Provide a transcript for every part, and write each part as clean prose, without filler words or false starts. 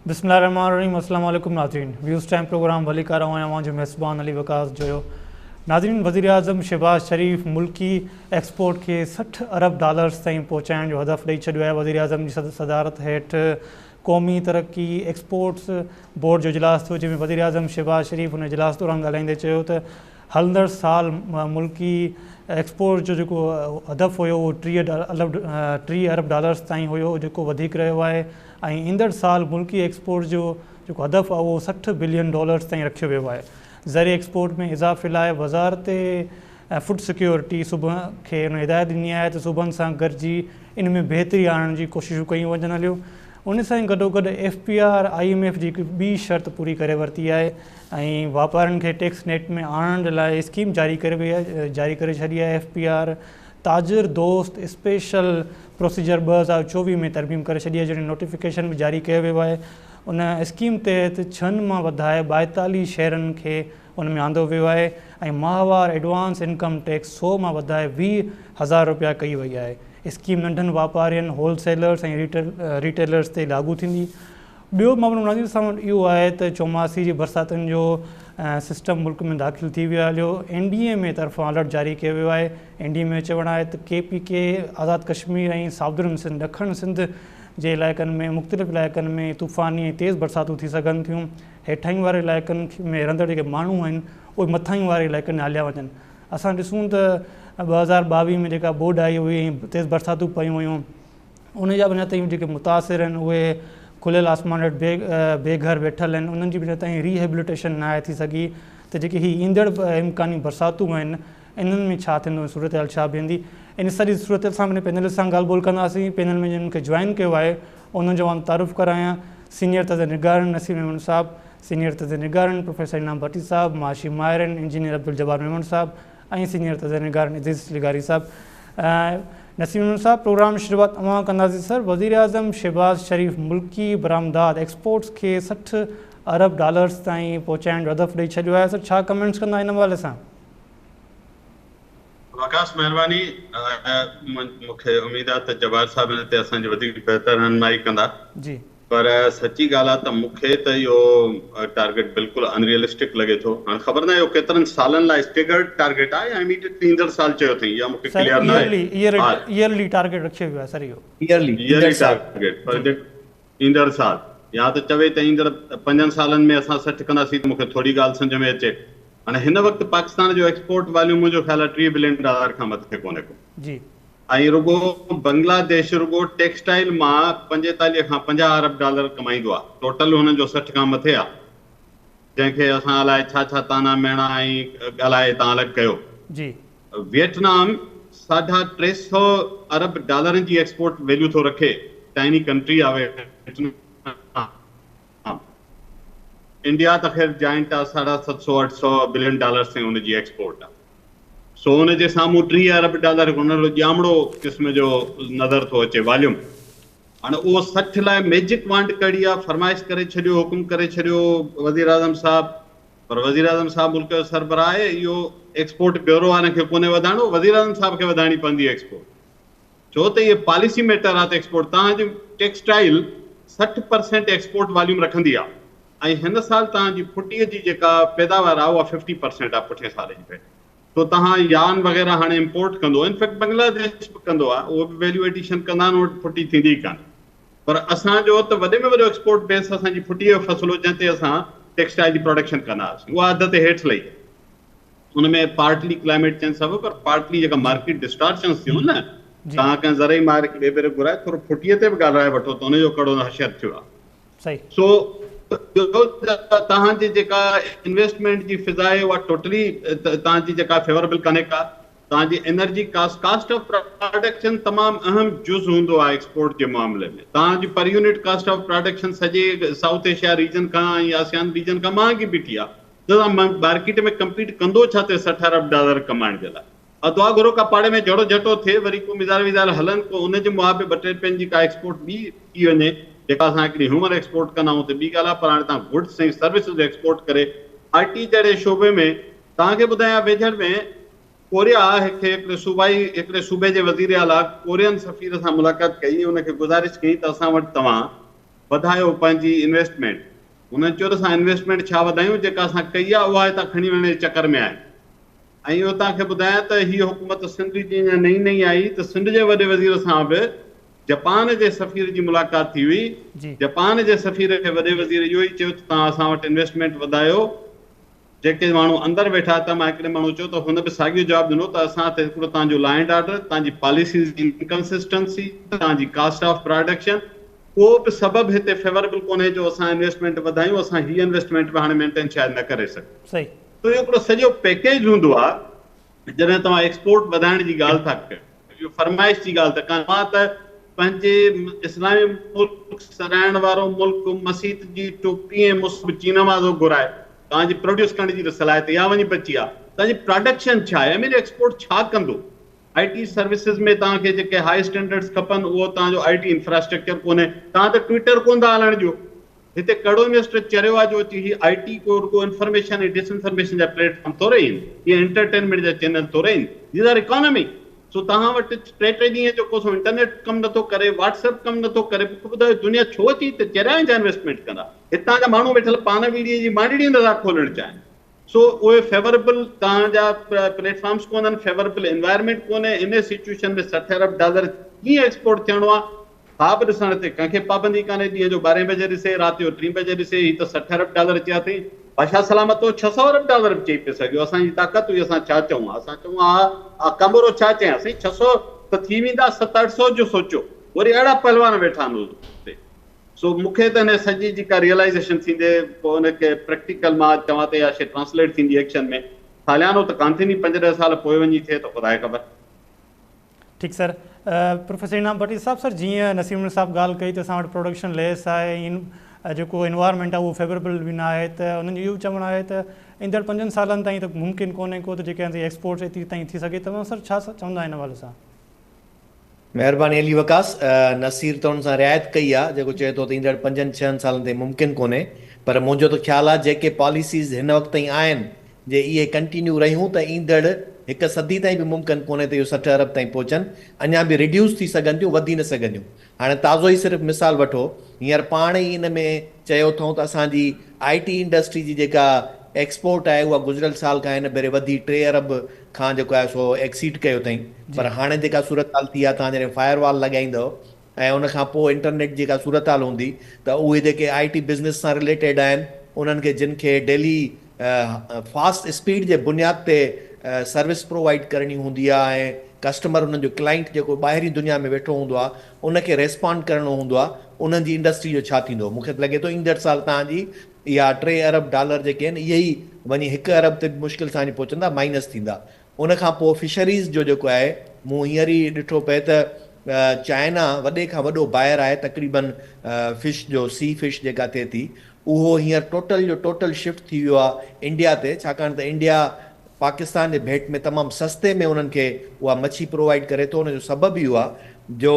بسم الله الرحمن الرحيم السلام عليڪم ناظرين ويوز ٽائيم پروگرام ڀليڪار آهيان اوهان جو ميزبان علي وقاص جويو. ناظرين وزير اعظم شهباز شريف ملڪي ايڪسپورٽ کي 60 ارب ڊالرز تائين پهچائڻ جو هدف ڏئي ڇڏيو آهي. وزير اعظم جي صدارت هيٺ قومي ترقي ايڪسپورٽس بورڊ جو اجلاس ٿيو، جنهن ۾ وزير اعظم شهباز شريف ان اجلاس دوران ڳالهائيندي چيو ته هلندڙ سال ملڪي ايڪسپورٽ جو جيڪو هدف هيو اهو 30 ارب ڊالرز تائين هيو، جيڪو وڌيڪ رهيو آهي ۽ ايندڙ سال ملڪي ايڪسپورٽ جو جيڪو هدف آهي اهو 60 بلين ڊالرز تائين رکيو ويو آهي. زرعي ايڪسپورٽ ۾ اضافي لاء وزارت فوڊ سيڪيورٽي صوبن کي ان هدايت ڏني آهي ته صوبن سان گڏجي ان ۾ بهتري آڻڻ جي ڪوششون ڪيون وڃن هليون. ان سان ئي گڏوگڏ F B R I M F جي هڪ ٻي شرط پوري ڪري ورتي آهي ۽ واپارين کي ٽيڪس نيٽ ۾ آڻڻ جي لاء اسڪيم جاري ڪري وئي آهي جاري ڪري ڇڏي آهي. ايف بي آر تاجر دوست اسپيشل پروسيجر 2024 ۾ ترميم ڪري ڇڏي آهي، جنهن جو نوٽيفڪيشن به جاري ڪيو ويو آهي. ان اسڪيم تحت 6 مان وڌائي 42 شهرن کي ان ۾ آندو ويو آهي ۽ ماهوار ايڊوانس انڪم ٽيڪس 100 مان وڌائي 20,000 رپيا ڪئي وئي آهي. اسڪيم ننڍن واپارين، هول سيلرز ۽ ريٽيلرز تي لاڳو ٿيندي. ٻيو معاملو ناظرين اسان وٽ اهو آهي ته چوماسي جي برساتن جو سسٽم ملڪ ۾ داخل ٿي ويو آهي هليو. اين ڊي ايم اي طرفان الرٽ جاري ڪيو ويو آهي. اين ڊي ايم اي جو چوڻ آهي ته ڪي پي ڪي، آزاد ڪشمير ۽ سائودرن سنڌ، ڏکڻ سنڌ جي علائقن ۾ مختلف علائقن ۾ طوفاني ۽ تيز برساتون ٿي سگهن ٿيون. هيٺاهين واري علائقن ۾ رهندڙ جيڪي ماڻهو آهن اهي مٿاهين واري علائقن ۾ هليا وڃن. اسان ڏسون ته 2022 ۾ جيڪا ٻوڏ آئي هئي ۽ تيز برساتون پيون هيون ان جا به اڃا تائين جيڪي متاثر آهن اهي کليل آسمان هيٺ بي بي گهر ويٺل آهن، انهن جي به اڃا تائين ريهيبليٽيشن ناهي ٿي سگهي ته جيڪي هي ايندڙ امڪاني برساتون آهن انهن ۾ ڇا ٿيندو ۽ صورتحال ڇا بيهندي. ان سڄي صورتحال سان پنهنجي پينلسٽ سان ڳالهه ٻولهه ڪنداسين. پينل ۾ جن کي جوائن ڪيو آهي انهن جو آئون تعارف ڪرايان. سينيئر تجزيه نگارن نسيم ميمڻ صاحب، سينيئر تجزيه نگارن پروفيسر انعام ڀٽي صاحب، معاشي ماهرن انجنيئر عبدالجبار ميمڻ صاحب ۽ سينيئر تجزيه نگارن عزيز لغاري صاحب. نسيم ميمڻ صاحب، پروگرام جي شروعات اوهان ڪنداسين. سر، وزيراعظم شهباز شريف ملڪي برآمدات ايڪسپورٽس کي 60 ارب ڊالرز تائين پهچائڻ جو هدف ڏئي ڇڏيو آهي. سر، ڇا ڪمينٽس ڪندا ان حوالي سان؟ وقاص مهرباني، مون کي اميد آهي ته جبار صاحب ان تي اسان جي وڌيڪ بهتر رهنمائي ڪندا. جي. پر سچي ڳالهه آهي ته مون کي ته اهو ٽارگيٽ بلڪل ان ريئلسٽڪ لڳي ٿو. هاڻ خبر ناهي اهو ڪيترن سالن لاء اسٽيگرڊ ٽارگيٽ آهي يا اميڊيٽلي ايندڙ سال چيو اٿئي، اها مون کي سر ڪليئر ناهي. ييئرلي ها. ييئرلي ٽارگيٽ رکيو ويو آهي سر اهو. ييئرلي، ايندڙ ييئرلي سال. ٽارگيٽ پر جي. جيڪو ايندڙ سال يا ته چوي ته ايندڙ 5 سالن ۾ اسان 60 ڪنداسين ته مون کي ٿوري ڳالهه سمجهه ۾ اچي. هاڻي هن وقت پاڪستان جو ايڪسپورٽ واليوم منهنجو خيال آهي 30 بلين ڊالر کان مٿي ڪونهي ڪو. جي. ۽ رڳو بنگلاديش رڳو ٽيڪسٽائيل مان 45 کان 50 ارب ڊالر ڪمائيندو آهي. ٽوٽل هنن جو 60 کان مٿي آهي. جنهن کي اسان الائي ڇا ڇا طعنا ميڻا ۽ ڳالهائي تان الڳ ڪيو. جي. ويٽنام 350 ارب ڊالرن جي ايڪسپورٽ ويليو ٿو رکي. ٽائني ڪنٽري آهي ويٽنام. انڊيا ته خير جائنٽ آ، 750 800 بلين ڊالرز تائين ان جي ايڪسپورٽ آ. سو ان جي سامهون 30 ارب ڊالر هڪ ننڍڙو ڄامڙو قسم جو نظر ٿو اچي واليوم. هاڻي اهو 60 لاء ميجڪ وانڊ ڪهڙي آ، فرمائش ڪري ڇڏيو، حڪم ڪري ڇڏيو وزيراعظم صاحب، پر وزيراعظم صاحب ملڪ جو سربراهه آهي، اهو ايڪسپورٽ بيورو وارن کي ڪونهي وڌائڻو، وزيراعظم صاحب کي وڌائڻي پوندي ايڪسپورٽ. ڇو ته اهي پاليسي ميٽر آ ته ايڪسپورٽ توهان جي ٽيڪسٽائيل 60 پرسينٽ ايڪسپورٽ واليوم رکندي آ ۽ هن سال توهان جي ڦٽي جي جيڪا پيداوار آ اها 50% آ پٺين سال جي ڀيٽ. سو توهان يارن وغيره هاڻي امپورٽ ڪندو، انفيڪٽ بنگلاديش به ڪندو آ، اهو به ويليو ايڊيشن ڪندا آهن، وٽ ڦٽي ٿيندي ئي ڪانه. پر اسان جو ته وڏي ۾ وڏو ايڪسپورٽ بيس اسان جي ڦٽي جو فصل هو جنهن تي اسان ٽيڪسٽائيل جي پروڊڪشن ڪندا هئاسين، اها اڌ تي هيٺ لهي آئي. ان ۾ پارٽلي ڪلائميٽ چينج سبب پر پارٽلي جيڪا مارڪيٽ ڊسٽارشنز ٿيون نه، توهان ڪنهن زرعي ماهر کي ٻئي ڀيري گهرائي ٿورو ڦٽيء تي به ڳالهرائي وٺو ته ان جو ڪهڙو حشر ٿيو آهي. سو توهان جي جيڪا انويسٽمينٽ جي فضا آهي اها ٽوٽلي توهان جي جيڪا فيوربل ڪانهي ڪا. توهان جي energy cost, cost of production تمام اهم جز هوندو آهي ايڪسپورٽ جي معاملي ۾. توهان جي per unit cost of production سڄي سائوٿ ايشيا ريجن کان ۽ آسيان ريجن کان مهانگي بيٺي آهي. دادا مارڪيٽ ۾ ڪمپيٽ ڪندو ڇا تي 60 ارب ڊالر ڪمائڻ جي لاء. ها دعا گهرو ڪا پاڙي ۾ جهڙو جهٽو ٿئي وري ڪو ميزائل ويزائل هلن ڪو ان جي مهابي ٻه ٽي رپين جي ڪا ايڪسپورٽ ٻي ٿي وڃي جيڪا اسان هڪڙي هيومن ايڪسپورٽ ڪندا آهيون ته ٻي ڳالهه آهي پر هاڻي توهان گڊس ۽ سروسز ايڪسپورٽ ڪري آء ٽي جهڙي شعبي ۾ توهان کي ٻڌايان ويجهڙ ۾ ڪوريا کي هڪڙي صوبائي هڪڙي صوبي جي وزير اعليٰ ڪورين سفير سان ملاقات ڪئي ان کي گذارش ڪئي ته اسان وٽ توهان وڌايو پنهنجي انويسٽمينٽ. هنن چيو ته اسان انويسٽمينٽ ڇا وڌايون، جيڪا اسان ڪئي آهي اها هتان کڻي وڃڻ جي چڪر ۾ آهن. ۽ اهو توهان کي ٻڌايان ته هيء حڪومت سنڌ جي اڃا نئين نئين آئي ته سنڌ جي وڏي وزير سان به جپان جي سفير جي ملاقات ٿي هئي. جپان جي سفير کي وڏي وزير اهو ئي چيو ته توهان اسان وٽ انويسٽمينٽ وڌايو. جيڪي ماڻهو اندر ويٺا تن مان هڪڙي ماڻهو چيو ته هن به ساڳيو جواب ڏنو ته اسان ته هڪڙو توهان جو لا اينڊ آرڊر، توهان جي پاليسيز جي انڪنسسٽنسي، توهان جي ڪاسٽ آف پراڊڪشن، ڪو به سبب هتي فيوربل ڪونهي جو اسان انويسٽمينٽ وڌايون، اسان هي انويسٽمينٽ به هاڻي مينٽين شايد نه ڪري سگهون. سو اهو هڪڙو سڄو پيڪيج هوندو آهي جڏهن توهان ايڪسپورٽ وڌائڻ جي ڳالهه ٿا ڪيو. اهو فرمائش جي ڳالهه ته ڪانه. مان ته پنهنجي اسلامي ملڪ سڏائڻ وارو ملڪ مسيت جي ٽوپي ۽ مصحف چين مان ٿو گهرائي. توهان جي پروڊيوس ڪرڻ جي ته صلاحيت اها وڃي بچي آهي. توهان جي پراڊڪشن ڇا آهي؟ آئي مين ايڪسپورٽ ڇا ڪندو؟ آئي ٽي سروسز ۾ توهان کي جيڪي هاء اسٽينڊرڊز کپن اهو توهان جو آئي ٽي انفراسٽرڪچر ڪونهي. توهان ته ٽوئٽر ڪونه ٿا هلڻ ڏيو. هتي ڪهڙو انويسٽر چريو آهي جو اچي هي آئي ٽي ڪو رڳو انفارميشن ۽ ڊس انفارميشن جا پليٽ فارم ٿوري آهن، اهي انٽرٽينمينٽ جا چينل ٿوري آهن، these are economy. سو توهان وٽ ٽي ٽي ڏينهن جو ڪو سو انٽرنيٽ ڪم نٿو ڪري، واٽس ايپ ڪم نٿو ڪري، مون کي ٻڌايو دنيا ڇو اچي هتي چريا آهن ڇا انويسٽمينٽ ڪندا؟ هتان جا ماڻهو ويٺل پان ويڙهي جي مانڊڙي نٿا کولڻ چاهين. سو اهي فيوربل توهان جا پليٽ فارمز ڪونهن، فيوربل انوائرمينٽ ڪونهي، ان سچوئيشن ۾ 60 ارب ڊالر ڪيئن ايڪسپورٽ ٿيڻو آهي؟ خواب ڏسڻ تي ڪنهن کي پابندي ڪانهي، ڏينهن جو ٻارهين بجي ڏسي، رات جو ٽين بجي ڏسي، هي ته 60 ارب ڊالر چيا اٿئي، بادشاهه سلامت هو 600 ارب ڊالر به چئي پئي سگهيو، اسان جي طاقت هئي اسان ڇا چئون ها، اسان چئون ها ها ڪمرو ڇا چيان سائين 600 ته ٿي ويندا ست اٺ سو جو سوچيو، وري اهڙا پهلوان ويٺا آهن اتي. سو مون کي ته ان سڄي جيڪا ريئلائيزيشن ٿيندي پوء ان کي پريڪٽيڪل مان چوان ته اها شيء ٽرانسليٽ ٿيندي ايڪشن ۾ ساليانو ته ڪانه ٿيندي پنج ڏهه سال پوء وڃي ٿئي ته خدا کي خبر. ٺيڪ سر پروفيسر انعام ڀٽي صاحب سر جيئن نسيم الدين صاحب ڳالهه ڪئي ته اسان وٽ پروڊڪشن ليس آهي ۽ جيڪو انوائرمينٽ آهي اهو فيوربل به نه آهي ته انهن جو اهو چوڻ آهي ته ايندڙ پنجن سالن تائين ته ممڪن ڪونهي ڪو ته جيڪي ايڪسپورٽس ايتري تائين ٿي سگهي توهان سر ڇا چوندا ان حوالي سان؟ مهرباني علي وقاص، نصير ته ان سان رعايت ڪئي آ جيڪو چئي ٿو ته ايندڙ پنجن ڇهن سالن تائين ممڪن ڪونهي پر منهنجو ته خيال آ جيڪي پاليسيز هن وقت تائين آهن جي اهي ڪنٽينيو رهيون ته ايندڙ هڪ صدي تائين به ممڪن ڪونهي ته اهو 60 ارب تائين پهچن اڃا به ريڊيوس ٿي سگهن ٿيون وڌي نه سگهنديون هاڻي تازو ئي صرف مثال وٺو هينئر پاڻ ئي ان ۾ چيو اٿئون ته اسان جي آء ٽي انڊسٽري جي جيڪا ايڪسپورٽ آهي اها گذريل سال کان هن ڀيري وڌي 3 ارب کان جيڪو آهي سو ايڪسيڊ ڪيو اٿئين پر هاڻي جيڪا صورتحال ٿي آهي توهان جڏهن فائر وال لڳائيندؤ ۽ ان کان پوء انٽرنيٽ جي جيڪا صورتحال هوندي ته اهي جيڪي آء ٽي بزنس سان رليٽيڊ آهن انهن کي جن کي ڊيلي فاسٽ اسپيڊ جي بنياد تي سروس پرووائيڊ ڪرڻي هوندي آهي ۽ ڪسٽمر انهن جو ڪلائنٽ جيڪو ٻاهرين دنيا ۾ ويٺو هوندو آهي ان کي ريسپانڊ ڪرڻو هوندو آهي انهن جي انڊسٽري جو ڇا ٿيندو مون کي ته لڳي ٿو ايندڙ سال توهان جي اها 3 ارب ڊالر جيڪي آهن اهي ئي وڃي 1 ارب تي به مشڪل سان وڃي پهچندا مائنس ٿيندا ان کان پوء فشريز جو جيڪو آهي مون هينئر ئي ڏٺو پئي ته چائنا وڏي کان وڏو بائر آهي تقريبن فش جو سي فش جيڪا ٿئي ٿي اهو هينئر ٽوٽل جو ٽوٽل شفٽ ٿي ويو آهي انڊيا تي ڇاڪاڻ ته انڊيا پاڪستان جي ڀيٽ ۾ تمام سستي ۾ انهن کي اها مڇي پرووائيڊ ڪري ٿو ان جو سبب اهو آهي جو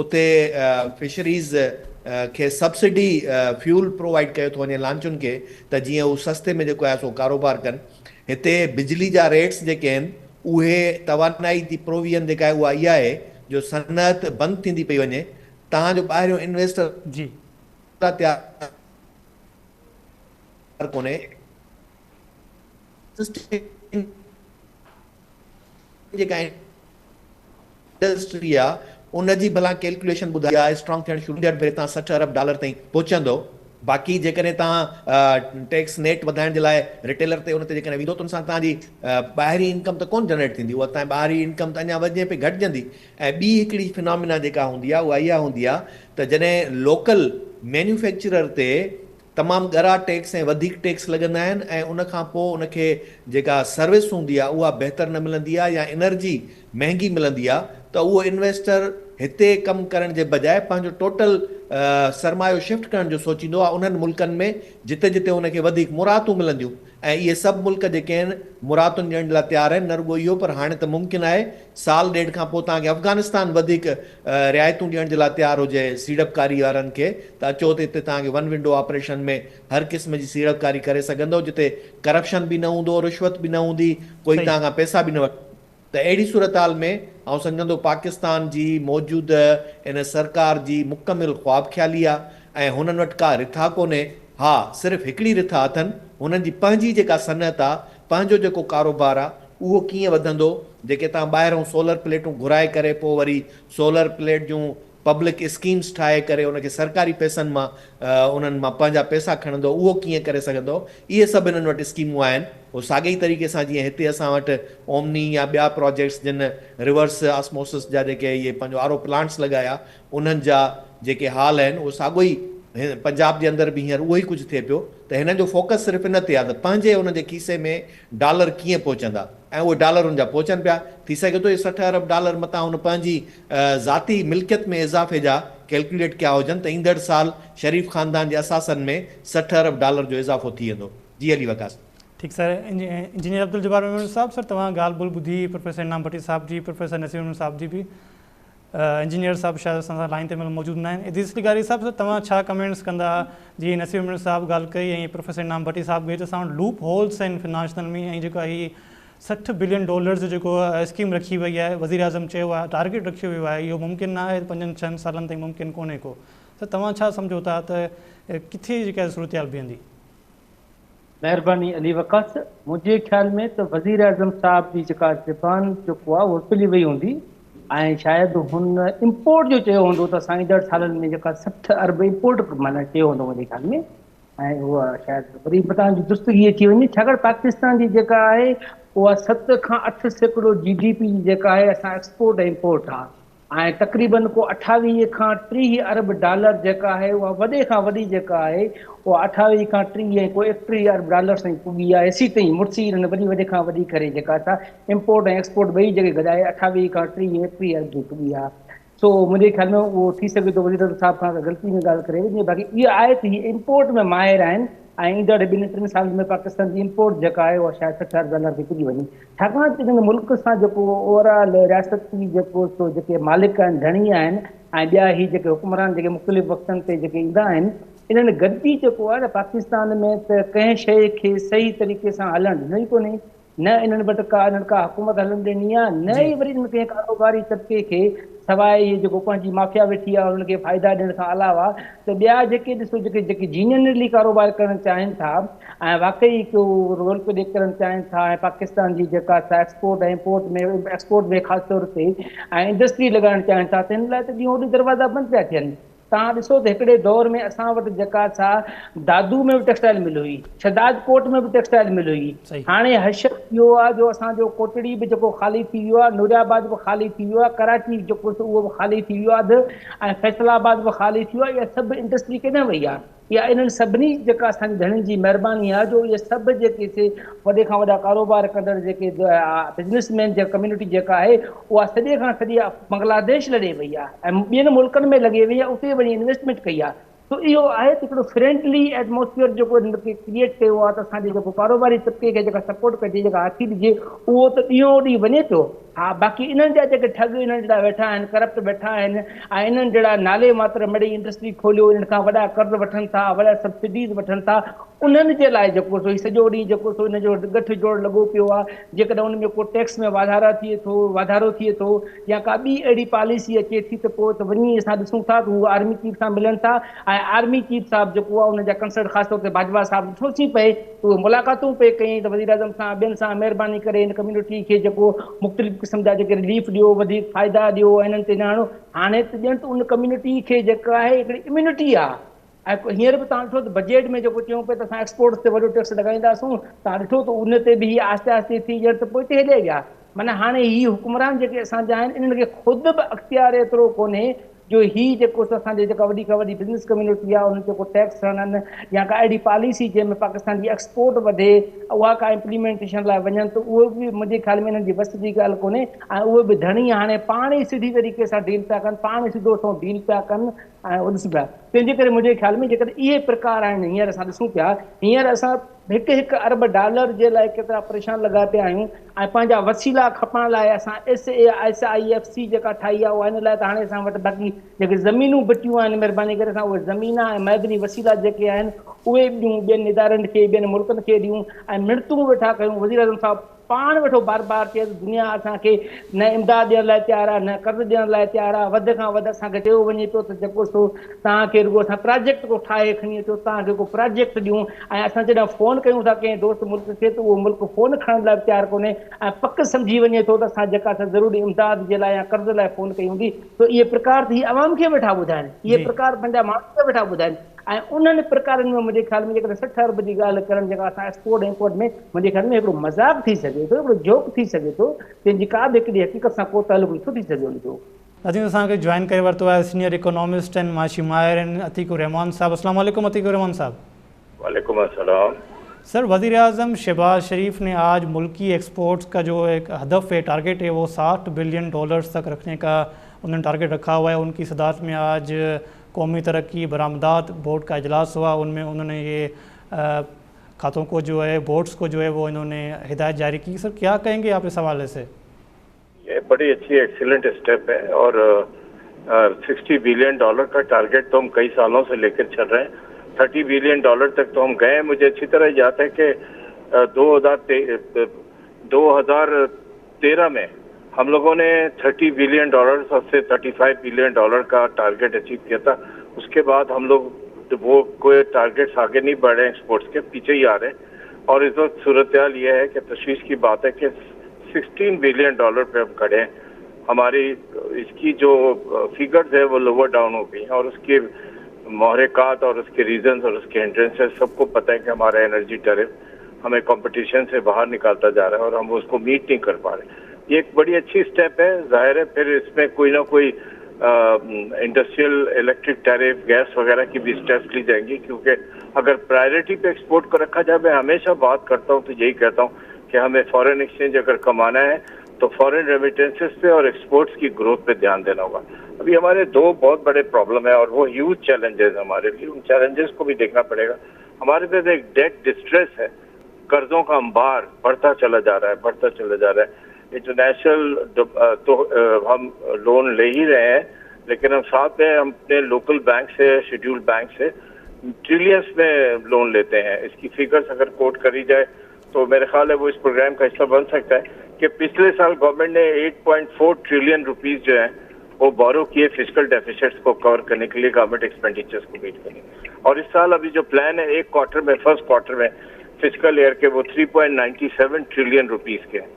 اتي فشريز کي سبسڊي فيول پرووائيڊ ڪيو ٿو وڃي لانچن کي ته جيئن هو سستي ۾ جيڪو آهي سو ڪاروبار ڪن هتي بجلي جا ريٽس جيڪي آهن اهي توانائي جي پروويزن جيڪا آهي اها اها آهي جو صنعت بند ٿيندي پئي وڃي تان جو ٻاهريون انويسٽر تيار ڪونهي. جيڪا انڊسٽري آ ان جي ڀلا ڪيلڪيوليشن ٻڌائي آ اسٽرانگ ٿيڻ شروع ٿيندي ڀيري تان 60 ارب ڊالر تائين پهچندو باقي جيڪڏهن تان ٽيڪس نيٽ وڌائڻ جي لاء ريٽيلر تي ان تي جيڪڏهن ويندو ته ان سان تان جي ٻاهرين انڪم ته ڪون جنريٽ ٿيندي اها تان ٻاهرين انڪم ته اڃا وڃي پئي گهٽجندي ۽ ٻي هڪڙي فنامينا جيڪا هوندي آ اها اها هوندي آ ته جڏهن لوڪل مينوفيڪچرر تي تمام ڳرا ٽيڪس ۽ وڌيڪ ٽيڪس لڳندا آهن ۽ ان کان پوء ان کي جيڪا سروس هوندي آهي اها بهتر نه ملندي آهي يا انرجي مهنگي ملندي آهي ته اهو انويسٽر هتي ڪم ڪرڻ جي بجاء پنهنجو ٽوٽل سرمايو شفٽ ڪرڻ جو سوچيندو آهي انهن ملڪن ۾ جتي جتي ان کي وڌيڪ مراعتون ملنديون ۽ اهي سڀ ملڪ جيڪي آهن مراعتن ڏيڻ لاء تيار آهن نه رڳو اهو پر هاڻي ته ممڪن آهي سال ڏيڍ کان پوء توهان کي افغانستان وڌيڪ رعايتون ڏيڻ جي لاء تيار هجي سيڙپڪاري وارن کي ته اچو ته هتي توهان کي ون ونڊو آپريشن ۾ هر قسم جي سيڙپڪاري ڪري سگهندو جتي ڪرپشن به نه هوندو رشوت به نه هوندي ڪوئي توهان کان پئسا به نه وٺندو ته اهڙي صورتحال ۾ آئون سمجهان ٿو پاڪستان جي موجوده ان سرڪار جي مڪمل خواب خيالي آ ۽ هنن وٽ ڪا رٿا ڪونهي. ها صرف هڪڙي رٿا اٿن، هنن جي پنهنجي جيڪا صنعت آ، پنهنجو جيڪو ڪاروبار آ، اهو ڪيئن وڌندو، جيڪي توهان ٻاهرئون سولر پليٽون گهرائي ڪري پوء وري سولر پليٽ جون پبلڪ اسڪيمز ٺاهي ڪري ان کي سرڪاري پئسن مان انهن مان پنهنجا پئسا کڻندو اهو ڪيئن ڪري سگهندو، اهي سڀ هنن وٽ اسڪيمون آهن. اهو ساڳئي ئي طريقي سان جيئن هتي اسان وٽ اومني يا ٻيا پراجيڪٽس جن ريورس آسموسس جا جيڪي اهي پنهنجو آر او پلانٽس لڳايا انهن جا جيڪي حال آهن اهو ساڳيو ئي پنجاب جي اندر به هينئر اهو ئي ڪجهه ٿئي پيو ته هنن جو فوڪس صرف ان تي آهي ته پنهنجي انهن جي کيسي ۾ ڊالر ڪيئن پهچندا ۽ اهي ڊالر ان جا پهچن پيا. ٿي سگهي ٿو اهي 60 ارب ڊالر متان هن پنهنجي ذاتي ملڪيت ۾ اضافي جا ڪيلڪيوليٽ ڪيا هجن ته ايندڙ سال شريف خاندان جي اثاثن ۾ 60 ارب ڊالر جو اضافو ٿي ويندو. جي علي وقاص. ٺيڪ سر انجنيئر عبدالجبار ميمڻ صاحب سر توهان ڳالهه ٻولهه ٻڌي پروفيسر انعام ڀٽي صاحب جي پروفيسر نصير ميمڻ صاحب جي به انجنيئر صاحب شايد اسان سان لائين تي مهل موجود ناهن ادريس لغاري صاحب سر توهان ڇا ڪمينٽس ڪندا جيئن نصير ميمڻ صاحب ڳالهه ڪئي ۽ پروفيسر انعام ڀٽي صاحب ڪئي ته اسان وٽ لوپ هولس آهن فنانشنل ۾ ۽ جيڪو هي 60 بلين ڊالرز جو جيڪو اسڪيم رکي وئي آهي وزير اعظم چيو آهي ٽارگيٽ رکيو ويو آهي اهو ممڪن نه آهي پنجن ڇهن سالن تائين ممڪن ڪونهي ڪو ته توهان ڇا سمجهو ٿا ته ڪٿي جيڪا صورتحال بيهندي؟ مهرباني علي وقاص. منهنجي خيال ۾ ته وزيراعظم صاحب جي جيڪا زبان جيڪو آهي اهو پلي وئي هوندي ۽ شايد هن امپورٽ جو چيو هوندو ته اسان ايندڙ سالن ۾ جيڪا 60 ارب امپورٽ معنيٰ چيو هوندو منهنجي خيال ۾ ۽ اها شايد وري متان جي درستگي اچي وڃي ڇاڪاڻ پاڪستان جي جيڪا آهي اها 7 کان 8% جي ڊي پي جي جيڪا آهي اسان ايڪسپورٽ ۽ امپورٽ آهي ۽ تقريبن ڪو 28 کان 30 ارب ڊالر جيڪا آهي اها وڏي کان وڏي جيڪا آهي اها 28 کان 30 ۽ ڪو 31 ارب ڊالر تائين پڳي آهي ايسي تائين مڙسي انهن وڏي وڏي کان وڏي ڪري جيڪا سا امپورٽ ۽ ايڪسپورٽ ٻئي جيڪي گڏائي 28 کان 30 ۽ 31 ارب تائين پڳي آهي سو منهنجي خيال ۾ اهو ٿي سگهي ٿو وزير اعظم صاحب کان غلطي ۾ ڳالهه ڪري وڃي باقي اهو آهي ته هي امپورٽ ۾ ماهر آهن ۽ ايندڙ ٻن ٽن سالن ۾ پاڪستان جي امپورٽ جيڪا آهي اها شايد 60 ارب ڊالر تي پڄي وڃي ڇاڪاڻ ته هن ملڪ سان جيڪو اوور آل رياستي جيڪو سو جيڪي مالڪ آهن ڌڻي آهن ۽ ٻيا هي جيڪي حڪمران جيڪي مختلف وقتن تي جيڪي ايندا آهن انهن گڏجي جيڪو آهي نه پاڪستان ۾ ته ڪنهن شيء کي صحيح طريقي سان هلڻ ڏنو ئي ڪونهي نه انهن وٽ ڪا انهن ڪا حڪومت هلڻ ڏني آهي نه ئي وري انهن ڪنهن ڪاروباري طبقي کي سواء اهي جيڪو پنهنجي مافيا ويٺي آهي انهن کي فائدا ڏيڻ کان علاوه ته ٻيا جيڪي ڏسو جيڪي جيڪي جينيئنلي ڪاروبار ڪرڻ چاهين ٿا ۽ واقعي ڪو رول پلي ڪرڻ چاهين ٿا ۽ پاڪستان جي جيڪا سا ايڪسپورٽ ۽ امپورٽ ۾ ايڪسپورٽ ۾ خاص طور تي ۽ انڊسٽري لڳائڻ چاهين ٿا تن لاء ته ڏينهون ڏينهن دروازا بند پيا ٿين. توهان ڏسو ته هڪڙي دور ۾ اسان وٽ جيڪا سا دادو ۾ به ٽيڪسٽائل مل هئي، شهداد ڪوٽ ۾ به ٽيڪسٽائل مل هئي، هاڻي حشر اهو آهي جو اسان جو ڪوٽڙي به جيڪو خالي ٿي ويو آهي، نوري آباد به خالي ٿي ويو آهي، ڪراچي جيڪو سو اهو به خالي ٿي ويو آهي اڌ ۽ فيصل آباد به خالي ٿي ويو آهي، اها سڀ انڊسٽري ڪيڏانهن وئي آهي؟ اها انهن سڀني جيڪا اسان جي ڌڻين جي مهرباني آهي جو اهي سڀ جيڪي سي وڏي کان وڏا ڪاروبار ڪندڙ جيڪي بزنس مين جي ڪميونٽي جيڪا آهي اها سڄي کان سڄي بنگلاديش لڏي وئي آهي ۽ ٻين ملڪن ۾ لڳي وئي آهي اتي وڃي انويسٽمينٽ ڪئي آهي سو اهو آهي ته هڪڙو فرينڊلي ايٽموسفيئر جيڪو هن کي ڪريئيٽ ڪيو آهي ته اسان جي جيڪو ڪاروباري طبقي کي جيڪا سپورٽ ڪجي جيڪا هٿي ڏجي اهو ته ڏينهون ڏينهن وڃي پيو. ها باقي انهن جا جيڪي ٺڳ انهن جهڙا ويٺا آهن ڪرپٽ ويٺا آهن ۽ انهن جهڙا نالي ماتر مڙئي انڊسٽري کوليو انهن کان وڏا قرض وٺن ٿا وڏا سبسڊيز وٺن ٿا انهن جي لاء جيڪو سو هي سڄو ڏينهن جيڪو سو انهن جو ڳٺ جوڙ لڳو پيو آهي جيڪڏهن ان ۾ ڪو ٽيڪس ۾ واڌارا ٿئي ٿو واڌارو ٿئي ٿو يا ڪا ٻي اهڙي پاليسي اچي ٿي ته پوء ته وڃي اسان ڏسون ٿا ته هو آرمي چيف سان ملن ٿا ۽ آرمي چيف صاحب جيڪو آهي ان جا ڪنسرٽ خاص طور تي باجوا صاحب ڏٺوسين پئي اهي ملاقاتون پئي ڪيائين ته وزيراعظم سان ٻين سان مهرباني ڪري هن ڪميونٽي کي جيڪو مختلف قسم جا جيڪي رليف ڏيو وڌيڪ فائدا ڏيو ۽ انهن تي نه هڻو هاڻي ته ڄڻ ته ان ڪميونٽي کي جيڪا آهي هڪڙي اميونٽي آهي ۽ هينئر به توهان ڏٺو ته بجيٽ ۾ جيڪو چيون پئي ته اسان ايڪسپورٽس تي وڏو ٽيڪس لڳائينداسون توهان ڏٺو ته ان تي به هي آهستي آهستي ٿي ڄڻ ته پوئتي هليا ويا معنيٰ هاڻي هي حڪمران جيڪي اسان جا آهن انهن کي خود به اختيار ايترو ڪونهي جو هي جيڪو اسان جي جيڪا وڏي کان وڏي بزنس ڪميونٽي آهي انهن تي ڪو ٽيڪس هڻن يا ڪا اهڙي پاليسي جنهن ۾ پاڪستان جي ايڪسپورٽ وڌي اها ڪا امپليمينٽيشن لاء وڃن ته اهو به منهنجي خيال ۾ انهن جي وس جي ڳالهه ڪونهي ۽ اهي به ڌڻي هاڻي پاڻ ئي سڌي طريقي سان ڊيل پيا ڪن پاڻ ئي سڌو سنئون ڊيل پيا ڪن ۽ اهو ڏسون پيا تنهن جي ڪري منهنجي خيال ۾ جيڪڏهن اهي پرڪار آهن هينئر اسان ڏسون پيا هينئر اسان هڪ هڪ ارب ڊالر جي لاء ڪيترا پريشان لڳا پيا آهيون ۽ پنهنجا وسيلا کپائڻ لاء اسان S A S I F C جيڪا ٺاهي آهي اها ان لاء ته هاڻي اسان وٽ باقي جيڪي زمينون بچيون آهن مهرباني ڪري اسان اهي زمينا ۽ معدني وسيلا جيڪي آهن اهي به ڏيون، ٻين ادارن کي، ٻين ملڪن کي ڏيون ۽ منتون ويٺا ڪيون. وزيراعظم صاحب پاڻ ويٺو بار بار چئي ته دنيا اسان کي نه امداد ڏيڻ لاء تيار آهي نه قرض ڏيڻ لاء تيار آهي، وڌ کان وڌ اسان کي چيو وڃي پيو ته جيڪو سو توهان کي رڳو اسان پراجيڪٽ ڪو ٺاهي کڻي اچو، توهان کي ڪو پراجيڪٽ ڏيون ۽ اسان جڏهن فون ڪيون ٿا ڪنهن دوست ملڪ کي ته اهو ملڪ فون کڻڻ لاء به تيار ڪونهي ۽ پڪ سمجهي وڃي ٿو ته اسان جيڪا سا ضروري امداد جي لاء يا قرض لاء فون ڪئي هوندي. سو اهي پرڪار ته هي عوام کي ويٺا ٻڌائن، اهي پرڪار پنهنجا ماڻهن کي ويٺا ٻڌائن ۽ انهن پرڪارن ۾ منهنجي خيال ۾ جيڪڏهن 60 ارب جي ڳالهه ڪرڻ جيڪا اسان ايڪسپورٽ ۽ امپورٽ ۾ منهنجي خيال ۾ هڪڙو مذاق ٿي سگهي ٿو، هڪڙو جوڪ ٿي سگهي ٿو، جنهن جي ڪا به هڪڙي حقيقت سان ڪو تعلق نٿو ٿي سگهي ان جو. ناظرين اسان کي جوائن ڪري ورتو آهي سينيئر اڪانومسٽ ۽ معاشي ماهر عتيق الرحمان صاحب. السلام عليڪم عتيق الرحمان صاحب. وعليڪم السلام. सर वज़ीर आज़म शहबाज शरीफ ने आज मुल्की एक्सपोर्ट्स का जो एक हदफ है, टारगेट है, वो 60 बिलियन डॉलर्स तक रखने का उन्होंने टारगेट रखा हुआ है। उनकी सदारत में आज कौमी तरक्की बरामदात बोर्ड का इजलास हुआ, उनमें उन्होंने ये खातों को जो है, बोर्ड्स को जो है वो इन्होंने हिदायत जारी की। सर क्या कहेंगे आप इस हवाले से? ये बड़ी अच्छी एक्सीलेंट स्टेप है और 60 बिलियन डॉलर का टारगेट तो हम कई सालों से लेकर चल रहे हैं। 30 बिलियन डॉलर तक तो हम गए। मुझे अच्छी तरह याद है कि 2013 में हम लोगों ने 30 बिलियन डॉलर से 35 बिलियन डॉलर का टारगेट अचीव किया था। उसके बाद हम लोग वो कोई टारगेट्स आगे नहीं बढ़ रहे हैं, एक्सपोर्ट्स के पीछे ही आ रहे हैं। और इस वक्त सूरत हाल ये है कि तशवीश की बात है कि 16 बिलियन डॉलर पे हम खड़े हैं। हमारी इसकी जो फिगर्स है वो लोअर डाउन हो गई हैं और उसके मोहरिकात और उसके रीजंस और उसके एंट्रेंसेस सबको पता है कि हमारा एनर्जी टैरिफ हमें कंपटीशन से बाहर निकालता जा रहा है और हम उसको मीट नहीं कर पा रहे। ये एक बड़ी अच्छी स्टेप है। जाहिर है फिर इसमें कोई ना कोई इंडस्ट्रियल इलेक्ट्रिक टैरिफ, गैस वगैरह की भी स्टेप्स ली जाएंगी, क्योंकि अगर प्रायोरिटी पे एक्सपोर्ट को रखा जाए, मैं हमेशा बात करता हूँ तो यही कहता हूँ कि हमें फॉरेन एक्सचेंज अगर कमाना है तो फॉरेन रेमिटेंसेस पे और एक्सपोर्ट्स की ग्रोथ पे ध्यान देना होगा। अभी हमारे दो बहुत बड़े प्रॉब्लम है और वो ह्यूज चैलेंजेस हमारे लिए, उन चैलेंजेस को भी देखना पड़ेगा। हमारे पास एक डेट डिस्ट्रेस है, कर्जों का अंबार बढ़ता चला जा रहा है, बढ़ता चला जा रहा है। इंटरनेशनल तो हम लोन ले ही रहे हैं, लेकिन हम साथ में हम अपने लोकल बैंक से, शेड्यूल्ड बैंक से ट्रिलियंस में लोन लेते हैं। इसकी फिगर्स अगर कोट करी जाए तो मेरे ख्याल है वो इस प्रोग्राम का हिस्सा बन सकता है कि पिछले साल गवर्नमेंट ने 8.4 ट्रिलियन रुपीस जो है वो बोरो किए फिस्कल डेफिसिट्स को कवर करने के लिए, गवर्नमेंट एक्सपेंडिचर्स को मीट करने। और इस साल अभी जो प्लान है एक क्वार्टर में, फर्स्ट क्वार्टर में फिस्कल ईयर के वो 3.97 ट्रिलियन रुपीस के हैं।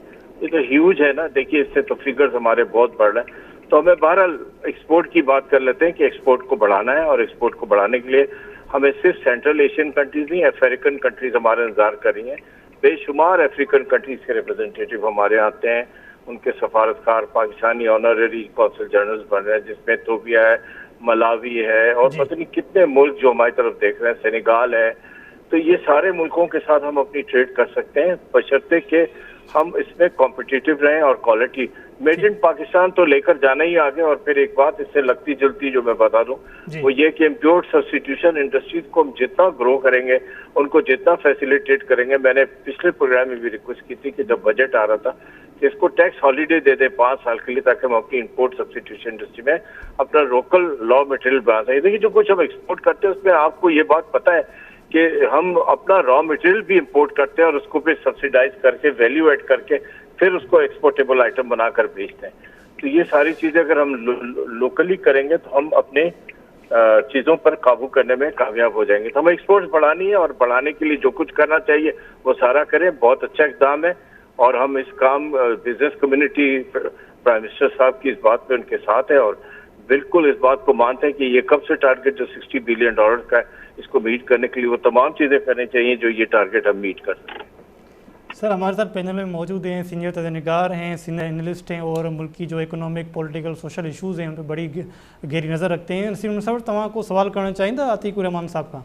ये तो ह्यूज है ना। देखिए इससे तो फिगर्स हमारे बहुत बढ़ रहे हैं। तो हमें बहरहाल एक्सपोर्ट की बात कर लेते हैं कि एक्सपोर्ट को बढ़ाना है और एक्सपोर्ट को बढ़ाने के लिए हमें सिर्फ सेंट्रल एशियन कंट्रीज नहीं, अफ्रीकन कंट्रीज हमारे इंतजार कर रही हैं। बेशुमार अफ्रीकन कंट्रीज के रिप्रेजेंटेटिव हमारे यहाँ आते हैं, उनके सफारतकार पाकिस्तानी ऑनररी कौंसल जनरल्स बन रहे हैं, जिसमें इथोपिया है, मलावी है और पता नहीं कितने मुल्क जो हमारी तरफ देख रहे हैं, सेनेगाल है। तो ये सारे मुल्कों के साथ हम अपनी ट्रेड कर सकते हैं, बशर्ते कि हम इसमें कॉम्पिटिटिव रहें और क्वालिटी मेड इन पाकिस्तान तो लेकर जाना ही आगे। और फिर एक बात इससे लगती जुलती जो मैं बता दूं वो ये कि इम्पोर्ट सब्स्टिट्यूशन इंडस्ट्रीज को हम जितना ग्रो करेंगे, उनको जितना फैसिलिटेट करेंगे। मैंने पिछले प्रोग्राम में भी रिक्वेस्ट की थी कि जब बजट आ रहा था कि इसको टैक्स हॉलीडे दे दें 5 साल के लिए, ताकि हम अपनी इम्पोर्ट सब्स्टिट्यूशन इंडस्ट्री में अपना लोकल रॉ मटेरियल बना सकें। देखिए जो कुछ हम एक्सपोर्ट करते हैं उसमें आपको ये बात पता है कि हम अपना रॉ मटेरियल भी इंपोर्ट करते हैं और उसको फिर सब्सिडाइज करके वैल्यू ऐड करके फिर उसको एक्सपोर्टेबल आइटम बनाकर बेचते हैं। तो ये सारी चीजें अगर हम लोकली करेंगे तो हम अपने चीजों पर काबू करने में कामयाब हो जाएंगे। तो हमें एक्सपोर्ट्स बढ़ानी है और बढ़ाने के लिए जो कुछ करना चाहिए वो सारा करें। बहुत अच्छा इकदाम है और हम इस काम बिजनेस कम्युनिटी प्राइम मिनिस्टर साहब की इस बात पे उनके साथ है और बिल्कुल इस बात को मानते हैं कि ये कब से टारगेट जो 60 बिलियन डॉलर का है इसको मीट करने के लिए वो तमाम चीज़ें करनी चाहिए जो ये टारगेट हम मीट कर सकें। सर हमारे साथ पैनल में मौजूद हैं सीनियर तजनिगार हैं, सीनियर एनालिस्ट हैं और मुल्क की जो इकोनॉमिक पॉलिटिकल सोशल इशूज़ हैं उन पर बड़ी गहरी नज़र रखते हैं। नसीम सर तव्हां को सवाल करणु चाहींदा अतीक रहमान साहब का?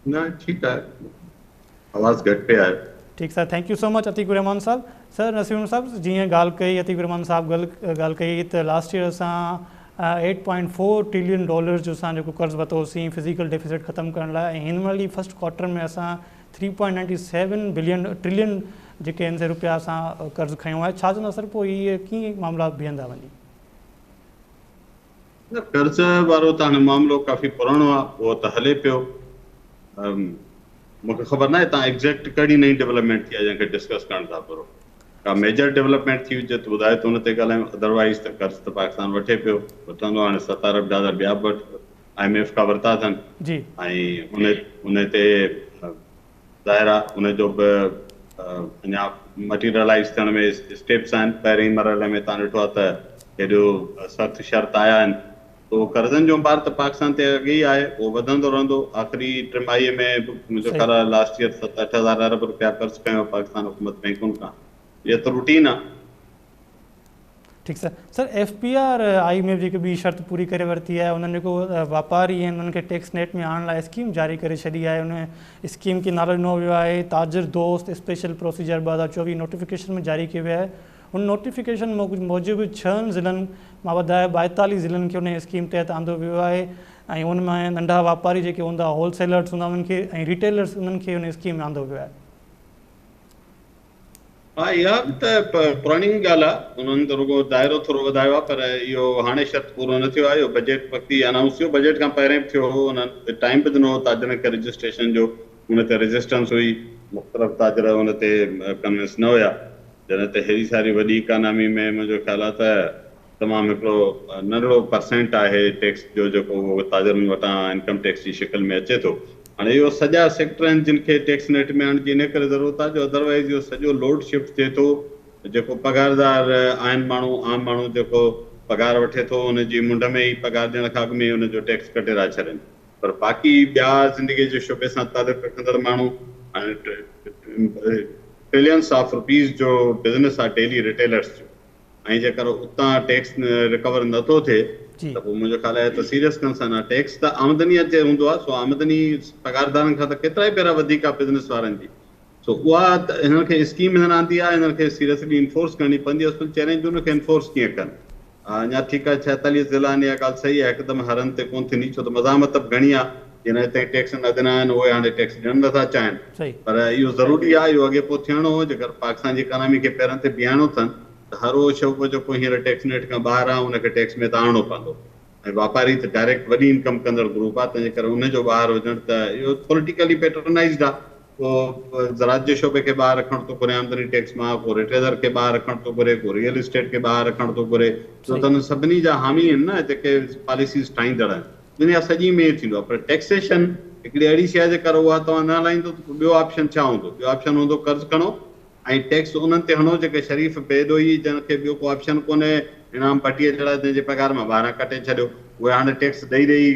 ना ठीक है, आवाज़ घटि पे आहे। ठीक sir, thank you so much Atiq Rehman Sahib. Sir Naseem साहब जीअं ॻाल्हि कई अतीक रहमान साहब ॻाल्हि कई त लास्ट ईयर असां 8.4 ट्रिलियन डॉलर्स जो असां जेको कर्ज़ वरितोसीं फिज़िकल डेफिसिट ख़तमु करण लाइ ऐं हिन महिल ई फर्स्ट क्वार्टर में असां 3.97 बिलियन ट्रिलियन जेके आहिनि रुपया असां कर्ज़ खयो आहे। छा चवंदा सर पोइ इहे कीअं मामला बीहंदा वञी? कर्ज़ वारो त हाणे मामिलो काफ़ी पुराणो आहे, उहो त हले पियो। مون کي خبر ناهي توهان ايگزيڪٽ ڪهڙي نئين ڊولپمينٽ ٿي آهي جنهن کي ڊسڪس ڪرڻ ٿا گهرو. ڪا ميجر ڊولپمينٽ ٿي هجي ته ٻڌايو ته ان تي ڳالهايون ادروائيز ته قرض ته پاڪستان وٺي پيو، وٺندو هاڻي ست ارب ڊالر ٻيا به I M F کان ورتا اٿن ۽ ان ان تي ظاهر آهي ان جو به اڃا مٽيريلائيز ٿيڻ ۾ اسٽيپس آهن. پهرين مرحلي ۾ توهان ڏٺو آهي ته هيڏو سخت شرط آيا آهن. سو قرضن جو بار ته پاڪستان تي اڳي ئي آهي، اهو وڌندو رهندو. آخري ٽماهيء ۾ به منهنجو خيال آهي لاسٽ ايئر ست اٺ هزار ارب رپيا قرض کنيو پاڪستان حڪومت بئنڪن کان. اها ته روٽين آهي. ٺيڪ sir. Sir F B R I M F جيڪي ٻي شرط پوري ڪري ورتي آهي انهن جيڪو واپاري آهن انهن کي ٽيڪس نيٽ ۾ آڻڻ لاء اسڪيم جاري ڪري ڇڏي آهي ان اسڪيم کي نالو ڏنو ويو آهي تاجر دوست اسپيشل پروسيجر 2024 نوٽيفڪيشن ۾ جاري ڪيو ويو آهي ان نوٽيفڪيشن موجب ڇهن ضلعن مان وڌائي 42 ضلعن کي ان اسڪيم تحت آندو ويو آهي ۽ ان ۾ ننڍا واپاري جيڪي هوندا هول سيلرز هوندا انهن کي ۽ ريٽيلرز انهن کي ان اسڪيم ۾ آندو ويو آهي. ها اها به ته پراڻي ڳالهه آهي انهن ته رڳو دائرو ٿورو وڌايو آهي پر اهو هاڻي شرط پورو نه ٿيو آهي اهو بجيٽ وقت ئي انائونس ٿيو بجيٽ کان پهرين به ٿيو هو انهن ٽائيم به ڏنو هو تاجرن کي رجسٽريشن جو ان تي ريزسٽنس هئي مختلف تاجر ان تي ڪنوينس نه هيا جڏهن ته هيڏي ساري وڏي اڪانامي ۾ منهنجو خيال آهي ته تمام هڪڙو ننڍڙو پرسينٽ آهي ٽيڪس جو جيڪو اهو تاجرن وٽان انڪم ٽيڪس جي شڪل ۾ اچي ٿو. هاڻي اهو سڄا سيڪٽر آهن جن کي ٽيڪس نيٽ ۾ آڻڻ جي انهي ڪري ضرورت آهي جو ادروائيز اهو سڄو لوڊ شفٽ ٿئي ٿو جيڪو پگهاردار آهن ماڻهو عام ماڻهو جيڪو پگهار وٺي ٿو ان جي منڍ ۾ ئي پگهار ڏيڻ کان اڳ ۾ ئي ان جو ٽيڪس ڪٽي ٿا ڇڏين پر باقي ٻيا زندگي جي شعبي سان تعلق رکندڙ ماڻهو هاڻي ٽرلينس آف روپيز جو بزنس آهي ڊيلي ريٽيلرس جو ۽ جيڪر اتان ٽيڪس ريڪور نه ٿو ٿئي ته پوء منهنجو خيال آهي ته سيريس ڪنسرن آهي ٽيڪس ته آمدني تي هوندو آهي سو آمدني پگهاردارن کان ته ڪيترائي ڀيرا وڌيڪ آهي بزنس وارن جي سو اها ته هنن کي اسڪيم هنن آندي آهي هنن کي سيريسلي انفورس ڪرڻي پوندي اصل چئلينج ان کي انفورس ڪيئن ڪن اڃا ٺيڪ آهي 46 ضلعا آهن اها ڳالهه صحيح آهي هڪدم هر هنڌ تي ڪونه ٿيندي ڇو ته مزاحمت به گهڻي آهي جن اڄ تائين ٽيڪس نه ڏنا آهن اهي هاڻي ٽيڪس ڏيڻ نٿا چاهين پر اهو ضروري آهي اهو اڳي پوء ٿيڻو هو جيڪر پاڪستان جي اڪانامي کي پيرن تي بيهارڻو اٿن ته هر اهو شعبو جيڪو هينئر ٽيڪس نيٽ کان ٻاهر آهي ان کي ٽيڪس ۾ ته آڻڻو پوندو ۽ واپاري ته ڊائريڪٽ وڏي انڪم ڪندڙ گروپ آهي تنهنجي ڪري ان جو ٻاهر هجڻ ته اهو پوليٽيڪلي پيٽرنائزڊ آهي ڪو زراعت جي شعبي کي ٻاهر رکڻ ٿو گهري آمدني ٽيڪس مان، ڪو ريٽيلر کي ٻاهر رکڻ ٿو گهري، ڪو ريئل اسٽيٽ کي ٻاهر رکڻ ٿو گهري، ڇو ته انهن سڀني جا حامي آهن نه جيڪي پاليسيز ٺاهيندڙ آهن. دنيا سڄي ۾ ائين ٿيندو آهي پر ٽيڪسيشن هڪڙي اهڙي شيء آهي جيڪر اها توهان نه هلائيندو ته پوء ٻيو آپشن ڇا هوندو؟ ٻيو آپشن هوندو قرض کڻو ۽ ٽيڪس انهن تي هڻو جيڪي شريف بي ڏوهي جن کي ٻيو ڪو آپشن ڪونهي، انعام ڀٽيء جهڙا جنهن جي پگهار مان ٻاهران ڪٽي ڇڏيو، اهي هاڻي ٽيڪس ڏئي ڏئي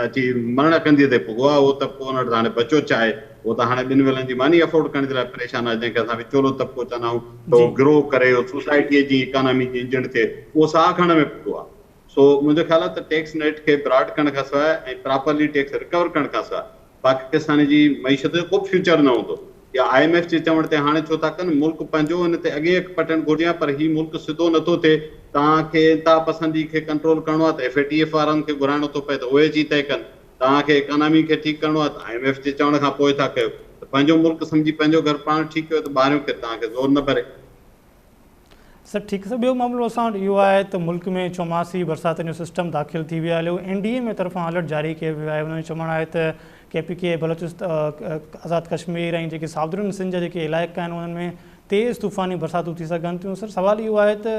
اچي مرڻ ڪنڌيء تي پڳو آهي، اهو طبقو ان وٽ ته هاڻي بچيو ڇا آهي، اهو ته هاڻي ٻن ويلن جي ماني افورڊ ڪرڻ جي لاء پريشان آهي، جنهن کي اسان وچولو طبقو چوندا آهيون ته اهو گرو ڪري، اهو سوسائٽيء جي اڪانامي جي انجڻ ٿئي، اهو ساهه کڻڻ ۾ پڳو آهي. سو منهنجو خيال آهي ته ٽيڪس نيٽ کي براڊ ڪرڻ کانسواء ۽ پراپرلي ٽيڪس رڪور ڪرڻ کانسواء پاڪستان جي معيشت جو ڪو به فيوچر نه هوندو. يا I M F جي چوڻ تي هاڻي ڇو ٿا ڪن، ملڪ پنهنجو ان تي اڳئين اک پٽڻ گهرجي ها پر هي ملڪ سڌو نٿو ٿئي، توهان کي انتها پسندي کي ڪنٽرول ڪرڻو آهي ته ايف اي ٽي ايف وارن کي گهرائڻو ٿو پئي ته اهي اچي طئي ڪن، توهان کي اڪانامي کي ٺيڪ ڪرڻو آهي ته I M F جي چوڻ کان پوء ٿا ڪيو ته پنهنجو ملڪ سمجهي پنهنجو گهر پاڻ ٺيڪ ڪيو ته ٻاهريون ڪير توهان کي زور نه ڀري. سر ٺيڪ سر ٻيو معاملو اسان وٽ اهو آهي ته ملڪ ۾ چوماسي برساتن جو سسٽم داخل ٿي ويو آهي ليو اين ڊي ايم اي طرفان الرٽ جاري ڪيو ويو آهي انهن جو چوڻ آهي ته ڪي پي ڪي بلوچست آزاد ڪشمير ۽ جيڪي ساودرن سنڌ جا جيڪي علائقا آهن انهن ۾ تيز طوفاني برساتون ٿي سگهن ٿيون سر سوال اهو آهي ته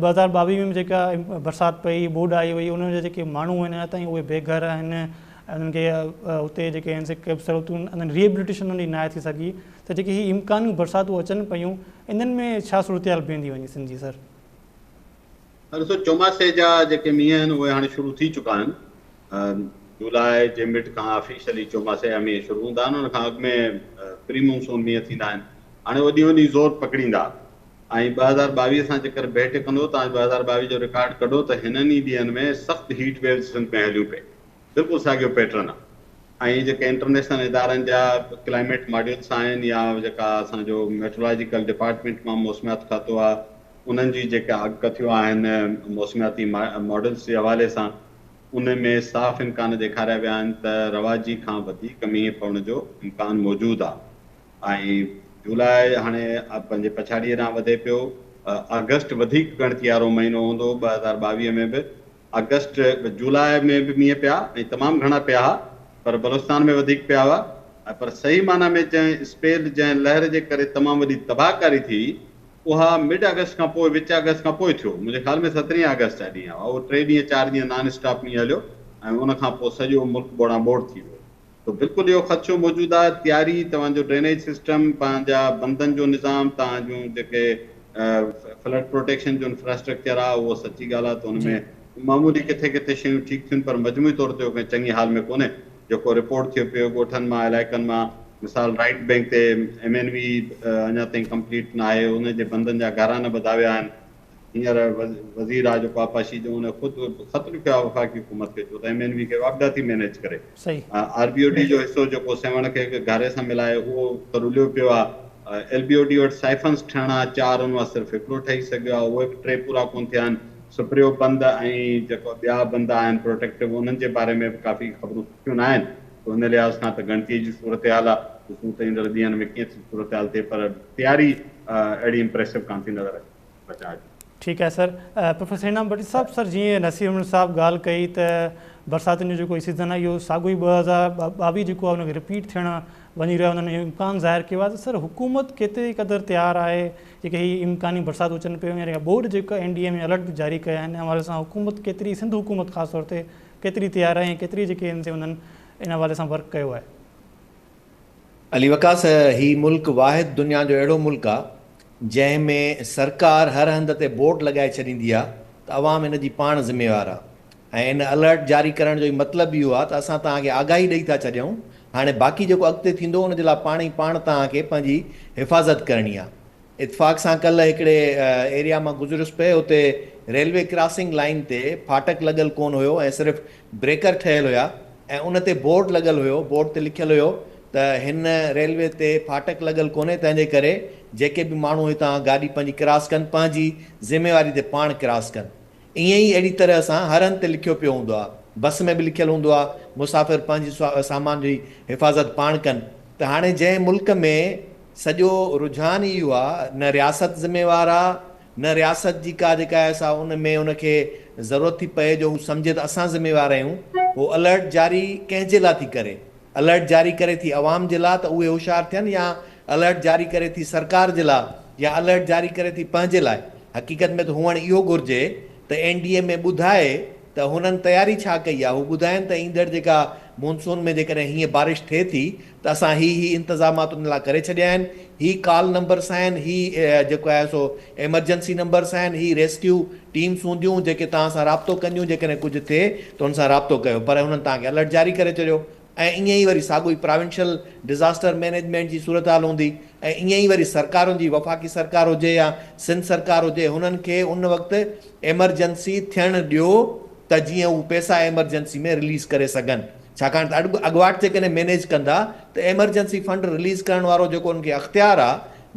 2022 ۾ جيڪا برسات پئي ٻوڏ آئي هئي انهن جا جيڪي ماڻهو آهن اڃا تائين اهي بي گهر آهن ۽ انهن کي اتي جيڪي آهن سي ڪي به سهولتون انهن ريهبليٽيشن انهن جي ناهي ٿي سگهي ته جيڪي هي امڪاني برساتون اچن پيون انهن ۾ ڇا صورتحال بيهندي وڃي سنڌ جي سر؟ ڏسو چوماسي جا جيڪي مينهن آهن اهي هاڻي شروع ٿي چڪا آهن. جولاء جي مڊ کان آفيشلي چوماسي جا مينهن شروع هوندا آهن ان کان اڳ ۾ پري مونسون مينهن ٿيندا آهن. هاڻي اهي ڏينهون ڏينهن زور پڪڙيندا ۽ 2022 سان جيڪر ڀيٽ ڪندو ته 2022 جو رڪارڊ ڪڍو ته هنن ئي ڏينهن ۾ سخت هيٽ ويوز سنڌ ۾ هليون پئي. بلڪل ساڳيو پيٽرن آ ۽ جيڪي انٽرنيشنل ادارن جا ڪلائميٽ ماڊيولس آهن يا جيڪا اسان جو ميٽرولاجيڪل ڊپارٽمينٽ مان موسميات کاتو آ انهن جي جيڪا اڳڪٿيون آهن موسمياتي ماڊلس جي حوالي سان ان ۾ صاف امڪان ڏيکاريا ويا آهن ته رواجي کان وڌيڪ مينهن پوڻ جو امڪان موجود آ ۽ جولاء هاڻي پنهنجي پڇاڙيء ڏانهن وڌي پيو آگسٽ وڌيڪ ڳڻتي وارو مهينو هوندو 2022 ۾ به آگسٽ، جولاء ۾ به مينهن پيا ۽ تمام گهڻا پيا ها پر بلوچستان ۾ وڌيڪ پيا هئا. آهي پر صحيح معنيٰ ۾ جنهن اسپيل جنهن لهر جي ڪري تمام وڏي تباهڪاري ٿي اها مڊ آگسٽ کان پوء وچ آگسٽ کان پوء ٿيو منهنجي خيال ۾ سترهين آگسٽ جا ڏينهن هئا اهو ٽي ڏينهن چار ڏينهن نان اسٽاپ مينهن هليو ۽ ان کان پوء سڄو ملڪ ٻوڙان ٻوڙ ٿي ويو ته بلڪل اهو خدشو موجود آهي تياري توهان جو ڊرينيج سسٽم پنهنجا بندن جو نظام توهان جون جيڪي فلڊ پروٽيڪشن جو انفراسٽرڪچر آهي اهو سچي ڳالهه آهي ته ان ۾ معمولي ڪٿي ڪٿي شيون ٺيڪ ٿيون پر مجموعي طور تي اهو ڪنهن چڱي حال ۾ ڪونهي جيڪو رپورٽ ٿيو پيو ڳوٺن مان علائقن مان مثال رائيٽ بينڪ تي ايم اين وي اڃا تائين ڪمپليٽ ناهي ان جي بندن جا گهرا نه ٻڌا ويا آهن هينئر وزير آهي جيڪو آبپاشي جو ان خود خط لکيو آهي وفاقي حڪومت کي ڇو ته ايم اين وي کي واپڊا ٿي مينيج ڪري آر بي او ڊي جو حصو جيڪو سيوهڻ کي گهاري سان ملائي اهو ته رليو پيو آهي ايل بي او ڊي وٽ سائفنس ٺهڻا چار ان مان صرف هڪڙو ٺهي سگهيو آهي اهي به ٽي پورا ڪونه ٿيا آهن سپريو بند ۽ جيڪو ٻيا بند آهن پروٽيڪٽو انهن جي باري ۾ به ڪافي خبرون سٺيون نه آهن ته ان لحاظ کان ته ڳڻتي جي صورتحال آهي ڏسون ته ايندڙ ڏينهن ۾ ڪيئن ٿي صورتحال ٿئي پر تياري اهڙي امپريسو ڪانه ٿي نظر اچي بچاء جي. ٺيڪ آهي سر پروفيسر انعام ڀٽي صاحب سر جيئن نصير احمد صاحب ڳالهه ڪئي ته برساتن جو جيڪو هي سيزن آهي اهو ساڳيو ئي 2022 جيڪو آهي ان کي رپيٽ ٿيڻ وڃي رهيو آهي انهن اهو امڪان ظاهر ڪيو آهي ته سر حڪومت ڪيتري قدر تيار آهي جيڪي هي امڪاني برساتون اچن پيون يا ٻوڏ جيڪا اين ڊي ايم اي الرٽ به جاري ڪيا آهن ان حوالي سان حڪومت ڪيتري سنڌ حڪومت خاص طور تي ڪيتري تيار آهي ۽ ڪيتري جيڪي ان تي انهن ان حوالي سان ورڪ ڪيو آهي. علي وقاص هي ملڪ واحد دنيا جو اهڙو ملڪ آ جنهن ۾ سرڪار هر هنڌ تي بورڊ لڳائي ڇڏيندي آ ته عوام ان جي پاڻ ذميوار آ ۽ ان الرٽ جاري ڪرڻ جو ئي مطلب اهو آ ته اسان توهان کي آگاهي ڏئي ٿا ڇڏيون هاڻي باقي جيڪو اڳتي ٿيندو ان جي لاء پاڻ ئي پاڻ توهان کي پنهنجي حفاظت ڪرڻي آ. اتفاق سان ڪلهه هڪڙي ايريا مان گذريس پئي اتي ريلوي ڪراسنگ لائين تي ڦاٽڪ لڳل ڪونه هيو ۽ صرف بريڪر ٺهيل هيا ۽ ان تي بورڊ لڳل هيو بورڊ تي لکيل هيو ته هن ريلوي تي ڦاٽڪ لڳل ڪونهي تنهن جي ڪري جيڪي به ماڻهو هتان گاڏي پنهنجي ڪراس ڪن پنهنجي ذميواري تي پاڻ ڪراس ڪن. ائين ئي اهڙي طرح سان هر هنڌ تي لکيو پيو هوندو آهي. بس ۾ به لکيل هوندو آهي، مسافر پنهنجي سامان جي حفاظت پاڻ ڪن. ته هاڻي جنهن ملڪ ۾ سڄو رجحان ئي اهو آهي، نه رياست ذميوار آهي، نه رياست جي ڪا جيڪا آهي سا ان ۾ ان کي ضرورت ٿي پئي جو هو سمجهي ته اسان ذميوار آهيون. هو الرٽ جاري ڪنهن جي لاء ٿي ڪري؟ الرٽ جاري ڪري ٿي عوام جي لاء ته اهي هوشيار ٿين يا الرٽ جاري ڪري ٿي سرڪار جي لاء يا الرٽ جاري ڪري ٿي پنهنجي لاء؟ حقيقت ۾ ته هئڻ اهو گهرجي ته اين ڊي ايم اي ٻڌائي ته هنن تياري ڇا ڪئي آهي، هو ٻڌائين ته ايندڙ جيڪا مونسون ۾ جيڪڏهن هيئن بارش ٿئي ٿي ته اسان هي هي انتظامات ان لاء ڪري ڇڏيا آهن، هي ڪال نمبرس آهن، هي جيڪو آهي سو ايمرجنسي نمبرس آهن، هي ريسڪيو ٽيمس هونديون جيڪي توهان سان رابطو ڪنديون جيڪڏهن ڪجهه ٿئي ته ان سان رابطو ڪيو پر هنن توهان کي الرٽ جاري ڪري ڇڏيو ۽ ائين ئي وري ساڳيو ئي پراونشل ڊزاسٽر مئنيجمينٽ جي صورتحال هوندي ۽ ائين ئي وري سرڪارن جي وفاقي سرڪار هجي يا سنڌ سرڪار هجي هنن کي ان وقت ايمرجنسي ٿيڻ ڏيو ته جيئن هو پئسا ايمرجنسي ۾ رليز ڪري سگهن ڇاڪاڻ ته اڳواٽ جيڪڏهن مئنيج ڪندا ته ايمرجنسي فنڊ رليز ڪرڻ وارو جيڪو انهن کي اختيار آ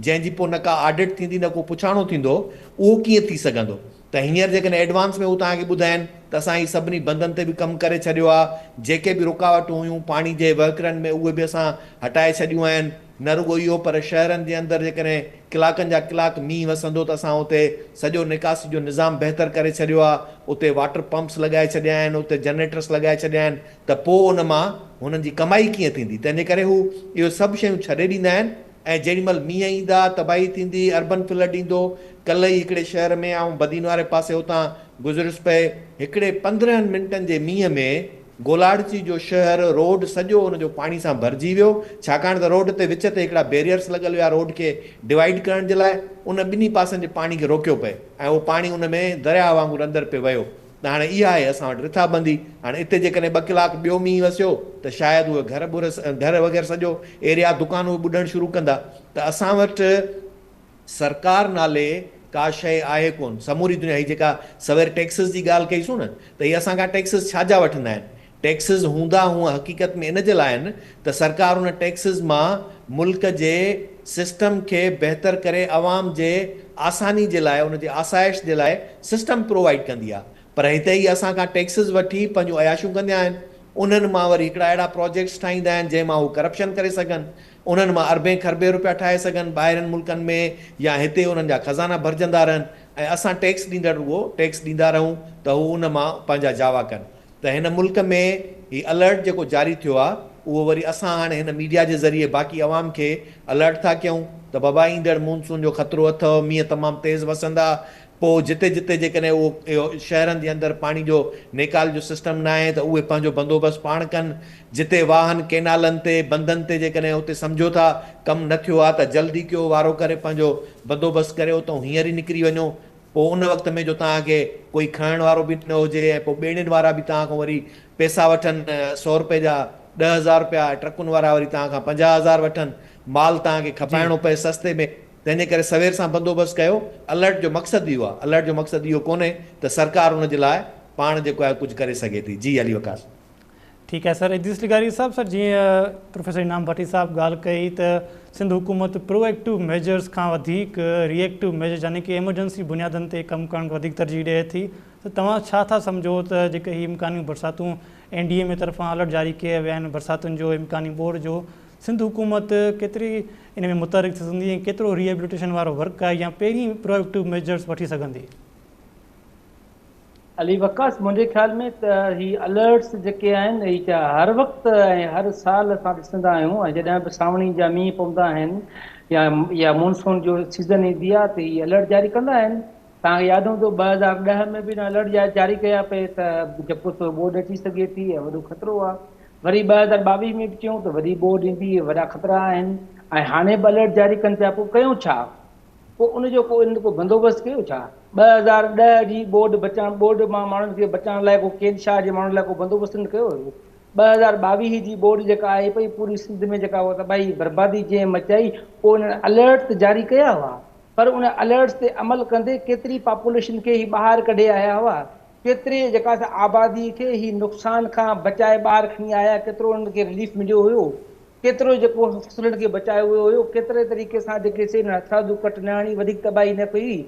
جنهن جي پوء نه ڪا آڊٽ ٿيندي نه ڪو پڇاڻو ٿيندو اهو ڪيئن ٿي سگهندو ته هينئر جيڪڏهن ايڊوانس ۾ هو توهان کي ٻڌائين ته اسان هي سڀني بندن تي به ڪم ڪري ڇڏيو آهي، جيڪي به رڪاوٽون هيون پاڻي جي وهڪرن ۾ اهي به اسان هٽائي ڇڏيون آهن، نه رڳو اهو پر شهرن جي اندر جيڪڏهن ڪلاڪن جا ڪلاڪ مينهن وسندو ته اسان اتي سڄو نڪاسي جو نظام بهتر ڪري ڇڏيو آهي، اتي واٽر پمپس لڳائي ڇڏيا آهن، اتي جنريٽرس لڳائي ڇڏيا آهن ته پوء ان مان هنن جي ڪمائي ڪيئن ٿيندي؟ تنهن جي ڪري هو اهي سڀ شيون ڇڏي ڏيندا آهن. ۽ جيڏي مهل مينهن ايندا، تباهي ٿيندي، اربن فلڊ ايندو. ڪلهه ئي هڪڙي شهر ۾ آئون بدين واري پاسي اتان گذريس پئي، هڪڙي 15 منٽن جي مينهن ۾ گولاڙچي جو شهر، روڊ سڄو ان جو پاڻي سان ڀرجي ويو، ڇاڪاڻ ته روڊ تي وچ تي هڪڙا بيريئرس لڳل هيا روڊ کي ڊوائيڊ ڪرڻ جي لاء، ان ٻنهي پاسن جي پاڻي کي روڪيو پئي ۽ اهو پاڻي ان ۾ درياهه وانگر اندر پئي ويو. ته هاڻي اها آهي اسان وٽ رٿابندي، هاڻي اتي جيڪڏهن ٻه ڪلاڪ ٻيو مينهن وسيو ته شايد اهي گهر ٻر گهر وغيره سڄو ايريا دڪان اهي ٻڏڻ شروع ڪندا ته اسان وٽ سرڪار نالي ڪا شيء آهي ڪونه سموري دنيا هي جيڪا سوير ٽيڪسز جي ڳالهه ڪئي سون نه ته هي اسان کان ٽيڪسز ڇا جا وٺندا آهن ٽيڪسز هوندا هونء حقيقت ۾ ان جي لاء آهن ته سرڪار ان ٽيڪسز مان ملڪ جي سسٽم کي بهتر ڪري عوام جي آساني جي لاء ان جي آسائش جي لاء سسٽم پرووائيڊ ڪندي آهي پر هتي هي اسان کان ٽيڪسز وٺي پنهنجون عياشيون ڪندا آهن انهن مان وري هڪڙا اهڙا پراجيڪٽس ٺاهيندا آهن جنهن مان هو ڪرپشن ڪري سگهن انهن مان اربين کربين روپيا ٺاهي سگهن ٻاهرين ملڪن ۾ يا هتي انهن جا خزانا ڀرجندا رهن ۽ اسان ٽيڪس ڏيندڙ رڳو ٽيڪس ڏيندا رهون ته هو ان مان پنهنجا جاوا ڪن. ته هن ملڪ ۾ هي الرٽ جيڪو جاري ٿيو آ اهو وري اسان هاڻي هن ميڊيا جي ذريعي باقي عوام کي الرٽ ٿا ڪيون ته بابا ايندڙ مونسون جو خطرو اٿئو، مينهن تمام تيز وسندا، پوء جتي جتي جيڪڏهن اهو شهرن جي اندر پاڻي جو نيڪال جو سسٽم ناهي ته اهي پنهنجو بندوبست پاڻ ڪن، جتي واهن، ڪينالن تي، بندن تي جيڪڏهن اتي سمجهو ٿا ڪم نه ٿيو آهي ته جلدي ڪيو وارو ڪري پنهنجو بندوبست ڪري اتئون هينئر ئي نڪري وڃو، پوء ان وقت ۾ جو توهان کي ڪوئي کڻڻ وارو به نه هجي ۽ پوء ٻيڙين وارا به توهان کان وري پئسا وٺن سئو رپئي جا 10,000 رپيا ۽ ٽرڪن وارا وري توهان کان 50,000 وٺن، مال توهان کي کپائڻو پئي سستي ۾، تنهن جي ڪري سوير سان بندوبست ڪيو، الرٽ جو مقصد اهو آهي، الرٽ جو مقصد اهو ڪونهي ته سرڪار ان جي لاء پاڻ جيڪو آهي ڪجهه ڪري سگهي ٿي. جي علي وقاص. ٺيڪ آهي سر ادريس لغاري صاحب سر جيئن پروفيسر انعام ڀٽي صاحب ڳالهه ڪئي ته سنڌ حڪومت پرو ايڪٽو ميجرز کان وڌيڪ ري ايڪٽو ميجرز يعني ڪي ايمرجنسي بنيادن تي ڪم ڪرڻ کي وڌيڪ ترجيح ڏئي ٿي ته توهان ڇا ٿا سمجهو ته جيڪي هي امڪاني برساتون اين ڊي ايم اي طرفان الرٽ جاري ڪيا ويا آهن برساتن جو امڪاني ٻوڏ جو سنڌ حڪومت ڪيتري ان ۾ متحرڪ ٿي سگهندي ۽ ڪيترو ري ايبليٽيشن وارو ورڪ آهي يا پهرين پرو ايڪٽو ميجرز وٺي سگهندي؟ علي وقاص منهنجي خيال ۾ ته هي الرٽس جيڪي آهن هي ته هر وقت ۽ هر سال اسان ڏسندا آهيون ۽ جڏهن به سانوڻي جا مينهن پوندا آهن يا يا مونسون جو سيزن ايندي آهي ته هي الرٽ جاري ڪندا آهن توهان کي ياد هوندو 2010 ۾ به هن الرٽ جاري ڪيا پئي ته جيڪو سو ٻوڏ اچي سگهي ٿي ۽ وڏو خطرو آهي وري 2022 ۾ به چيون ته وڏي ٻوڏ ايندي وڏا خطرا آهن ۽ هاڻي به الرٽ جاري ڪن پيا پوء ڪيون ڇا پوء ان جو ڪو ان ڪو بندوبست ڪيو ڇا؟ 2010 جي ٻوڏ بچائڻ ٻوڏ مان ماڻهن کي بچائڻ لاء ڪو ڪين شاهه جي ماڻهن لاء ڪو بندوبست نه ڪيو هيو؟ 2022 جي ٻوڏ جيڪا آئي پئي پوري سنڌ ۾ جيڪا اها تباهي بربادي جنهن مچائي پوء انهن الرٽ ته جاري ڪيا هئا پر ان الرٽس تي عمل ڪندي ڪيتري پاپوليشن کي هي ٻاهر ڪڍي آيا هئا؟ ڪيتري جيڪا سا آبادي کي هي نقصان کان بچائي ٻاهر کڻي آيا ڪيترو انهن کي رليف مليو هيو؟ ڪيترو جيڪو فصلن کي بچايو ويو هيو، ڪيتري طريقي سان جيڪي سي هٿرادو ڪٽ نه هڻي وڌيڪ تباهي نه ڪئي هئي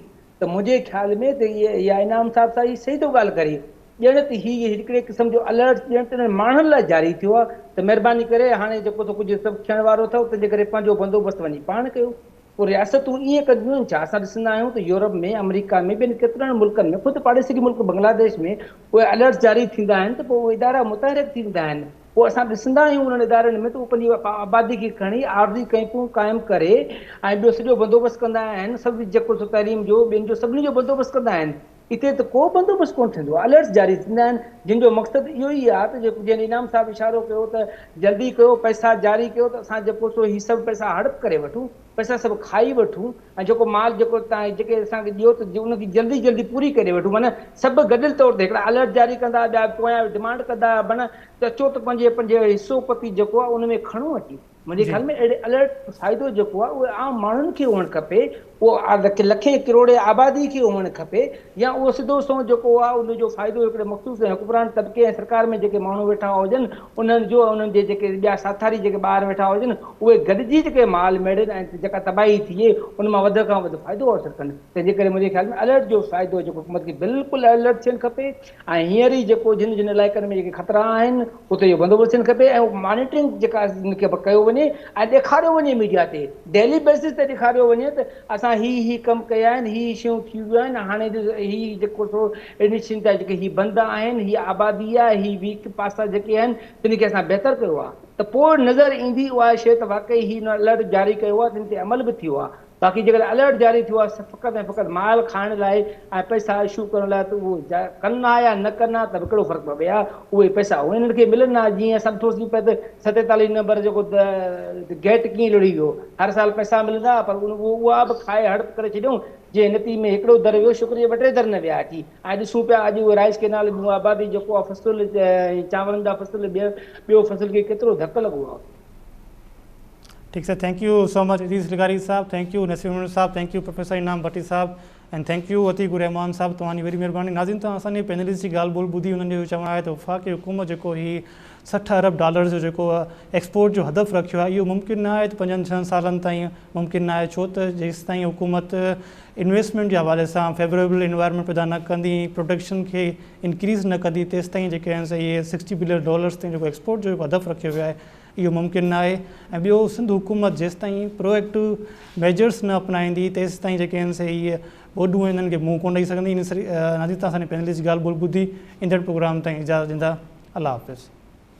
ته منهنجي خيال ۾ ته اها انعام صاحب سان هي صحيح ٿو ڳالهه ڪري ڄڻ ته هي هڪڙي قسم جو الرٽ ڄڻ ته انهن ماڻهن لاء جاري ٿيو آهي ته مهرباني ڪري هاڻي جيڪو سو ڪجهه سڀ ٿيڻ وارو اٿو تنهن جي ڪري پنهنجو بندوبست وڃي پاڻ ڪيو. پوء رياستون ائين ڪنديون آهن ڇا؟ اسان ڏسندا آهيون ته يورپ ۾، آمريڪا ۾، ٻين ڪيترن ملڪن ۾ خود پاڙيسري ملڪ بنگلاديش ۾ اهي الرٽس جاري ٿيندا آهن ته پوء اهي ادارا متحرڪ ٿي ويندا آهن. پوء اسان ڏسندا آهيون انهن ادارن ۾ ته اهي پنهنجي آبادي کي کڻي عارضي ڪئمپون قائم ڪري ۽ ٻيو سڄو بندوبست ڪندا آهن، سڀ جيڪو سو تعليم جو ٻين جو سڀني جو بندوبست ڪندا آهن. اتي ته ڪو بندوبست ڪونه ٿيندو آهي، الرٽس جاري ٿيندا آهن جن جو مقصد اهو ئي آهي ته جيڪو جنهن انعام صاحب اشارو ڪيو ته جلدي ڪيو پئسا جاري ڪيو ته اسان جيڪو سو هي سڀ پئسا هڙپ ڪري وٺون پئسا سڀ کائي وٺون ۽ جيڪو مال جيڪو تان جيڪي اسان کي ڏيو ته ان کي جلدي جلدي پوري ڪري وٺون معنيٰ سڀ گڏيل طور تي هڪڙا الرٽ جاري ڪندا ٻيا پويان ڊمانڊ ڪندا معنيٰ ته اچو ته پنهنجي پنهنجي حصو پتي جيڪو آهي ان ۾ کڻو اچي. منهنجي خيال ۾ اهڙي الرٽ جو فائدو جيڪو آهي اهو عام ماڻهن کي هئڻ کپي، اهو لکين ڪروڙين آبادي کي هئڻ کپي يا اهو سڌو سنئون جيڪو آهي ان جو فائدو هڪڙي مخصوص ۽ حڪمران طبقي ۽ سرڪار ۾ جيڪي ماڻهو ويٺا هجن انهن جو ۽ انهن جي جيڪي ٻيا ساٿاري جيڪي ٻاهر ويٺا هجن اهي گڏجي جيڪي مال ميڙين ۽ جيڪا تباهي ٿئي ان مان وڌ کان وڌ فائدو حاصل ڪن تنهن جي ڪري منهنجي خيال ۾ الرٽ جو فائدو جيڪو حڪومت کي بلڪل الرٽ ٿيڻ کپي ۽ هينئر ئي جيڪو جن جن علائقن ۾ جيڪي خطرا آهن اتي اهو بندوبست ٿيڻ کپي ۽ مانيٽرنگ جيڪا ان کي ڪيو وڃي ۽ ڏيکاريو وڃي ميڊيا تي ڊيلي بيسز تي ڏيکاريو وڃي ته اسان هي هي ڪم ڪيا آهن هي هي شيون ٿي ويون آهن هاڻي هي جيڪو سو ان شين جا جيڪي هي بند آهن هي آبادي آهي هي ويڪ پاسا جيڪي آهن تن کي اسان بهتر ڪيو آهي ته پوء نظر ايندي اها شي ته واقعي هي الرٽ جاري ڪيو آهي تن تي عمل به ٿيو آهي باقي جيڪڏهن الرٽ جاري ٿيو آهي فقط ۽ فقط مال کائڻ لاء ۽ پئسا اشو ڪرڻ لاء ته اهو ڪن ها يا نه ڪن ها ته به ڪهڙو فرق پوي ها اهي پئسا اهي انهن کي ملن ها جيئن اسان ڏٺوسين پئي ته 47 نمبر جيڪو گيٽ ڪيئن لڙهي ويو هر سال پئسا ملندا پر اها به کائي هڙپ ڪري ڇڏيائون جنهن نتي ۾ هڪڙو در ويو شڪر جو ٻه ٽي در نه ويا اچي ۽ ڏسون پيا اڄ اهو رائيس ڪينال جون آبادي جيڪو آهي فصل چانورن جا فصل ٻيو فصل کي ڪيترو ڌڪ لڳو آهي. ٺيڪ sir thank you so much Idrees لغاري صاحب thank you Naseer Memon صاحب thank you professor Inam Bhatti صاحب ۽ thank you Atiq ur Rehman صاحب توهان جي وڏي مهرباني ناظرين توهان اسان جي پينلسٽ جي ڳالهه ٻولهه ٻڌي انهن جو اهو چوڻ آهي ته وفاقي حڪومت جيڪو هي 60 ارب ڊالرز جو جيڪو ايڪسپورٽ جو هدف رکيو آهي اهو ممڪن نه آهي ته پنجن ڇهن سالن تائين ممڪن نه آهي ڇو ته جيستائين حڪومت انويسٽمينٽ جي حوالي سان فيوريبل انوائرمينٽ پيدا نه ڪندي پروڊڪشن کي انڪريز نه ڪندي تيستائين جيڪي آهن سي اهي 60 بلين ڊالرز تائين جيڪو ايڪسپورٽ جو هدف رکيو ويو آهي اهو ممڪن نه آهي ۽ ٻيو سنڌ حڪومت جيستائين پرو ايڪٽو ميجرس نه اپنائيندي تيستائين جيڪي آهن سي هي ٻوڏون آهن انهن کي منهن ڪونه ڏئي سگهندي. ان ناظرين توهان اسان جي پينلسٽ جي ڳالهه ٻولهه ٻڌي ايندڙ پروگرام تائين اجازت ڏيندا الله حافظ.